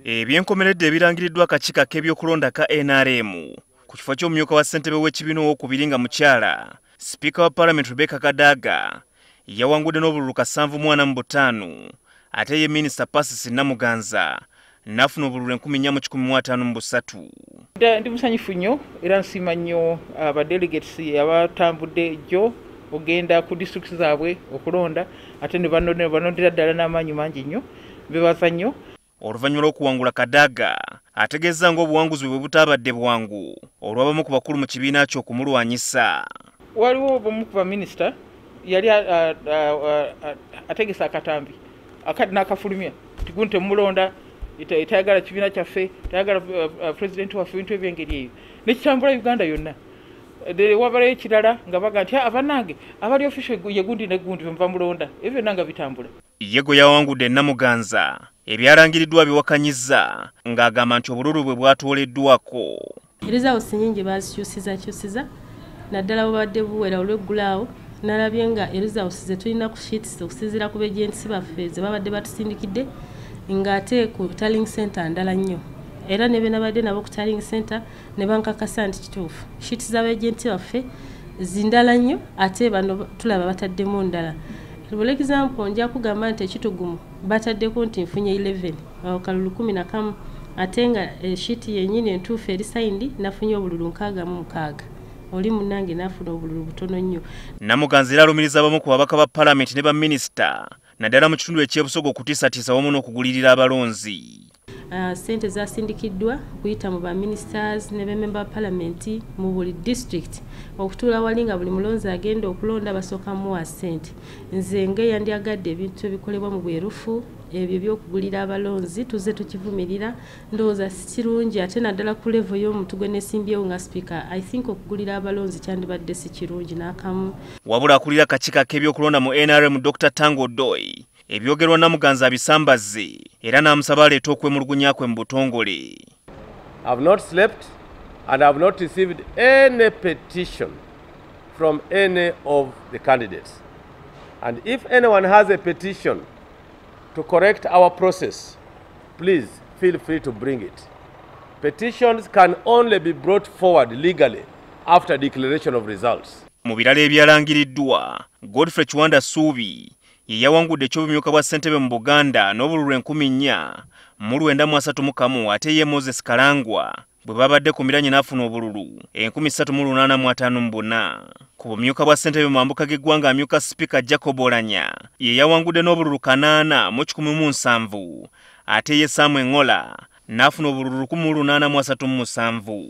Ebyenkomeredde ebirangiriddwa akakiiko ak'ebyokulonda ka NRM ku kifo ky'omumyuka wa ssentebe w'ekibiina owokubiri nga mukyala sipiika wa Paalamenti Rebecca Kadaga yawangudde n'obululu 745, ate ye minisita Persis Namuganza n'afuna obululu 4153. Ndi musanyufu nnyo era nsiima nnyo abadelegates abatambudde jjo ogenda ku disitulikiti zaabwe okulonda, ate ne banondera ddala n'amaanyi mangi nnyo, bebaza nnyo. Oluvannyuma lw'okuwangula, Kadaga ategeezza ng'obuwanguzi bwe butaabadde bwangu olw'abamu ku bakulu mu kibiina kye okumulwanyisa. Waliwo omu ku baminisita yali ategesa akatambi n'akafulumya tigundi temulonda, tayagala kibiina kyaffe, tayagala pulezidenti waffe, ebintu ebyengeri eyo nekitambula Uganda yonna. Wabalayo ekirala nga baga nti abannange abali official ye gundi ne gundi bemuva mulonda, ebyo byonna nga bitambula. Ye gwe yawangudde Namuganza ebyalangiriddwa biwakanyizza ng'agamba nti obululu bwe bwatooleddwako. Results nnyingi bazikyusizakyusiza, naddala bubadde buwera olw'eggulaawo. Nalabye nga results ze tulina ku sheets okusinziira ku begenti baffe ze babadde batusindikidde ng'ate ku tallying center ndala nnyo, era ne benabadde nabo ku tallying center ne bankakasa nti kituufu, sheets z'abagenti baffe zindala nnyo, ate bano tulaba bataddemu ndala. For example, nja kugamba nti ekitugumu bataddeko nti nfunye 11 akalulu 11, ate nga sheet yennyini entuufu eri signed nafunye obululu 66, oli munnange n'afuna obululu butono nnyo. Namuganza era alumiriza abamu ku babaka ba Paalamenti ne baminisita naddala mu kitundu eky'Ebusoga okutiisatiisa wamu n'okugulirira abalonzi. Ssente zasindikiddwa okuyita mu baministers ne bamemba ba Palamenti mu buli district okutuula wali nga buli mulonzi agenda okulonda basooka muwa ssente. Nze ng'eyandyagadde ebintu ebikolebwa mu bwerufu, ebyo by'okugulira abalonzi tuzze tukivumirira, ndowooza si kirungi, ate naddala ku level y'omuntu gwe neesimbyewo nga sipiika. I think okugulira abalonzi kyandibadde si kirungi n'akamu. Wabula akulira akakiiko ak'ebyokulonda mu NRM Dr. Tango Odoi ebyogerwa Namuganza abisambazze era n'amusaba aleete okwemulugunya kwe mu butongole. I've not slept and I've not received any petition from any of the candidates. And if anyone has a petition to correct our process, please feel free to bring it. Petitions can only be brought forward legally after declaration of results. Mu birala ebyalangiriddwa, Godfrey Kiwanda Ssuubi ye yawangudde eky'obumyuka bwa ssentebe mu Buganda n'obululu 4931, ate ye Moses Kalangwa bwe babadde ku miranye n'afuna obululu 3854. Ku bumyuka bwa ssentebe mu mambuka g'eggwanga, amyuka sipiika Jacob Oulanyah ye yawangudde n'obululu 817, ate ye Samuel Engola n'afuna obululu 1837.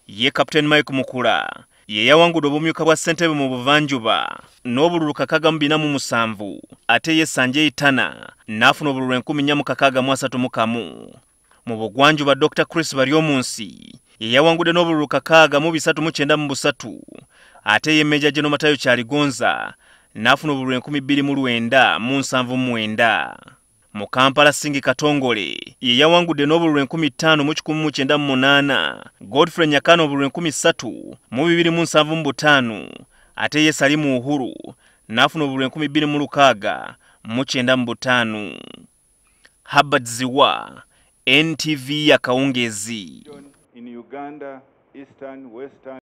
Ye Captain Mike Mukula ye yawangudde obumyuka bwa ssentebe mu buvanjuba n'obululu 647, ate ye Sanjay Tana n'afuna obululu 4631. Mu bugwanjuba, Dr. Chris Baryomunsi ye yawangudde n'obululu 6393, ate ye Major General Matayo Kyaligonza n'afuna obululu 2979. Mu Kampala, Singi Katongole ye yawangudde n'obululu 5198, Godfrey Nyakana obululu 3275, ate ye Salimu Uhuru n'afuna obululu 2695. Herbert Ziwa, NTV akawungeezi. In Uganda, Eastern, Western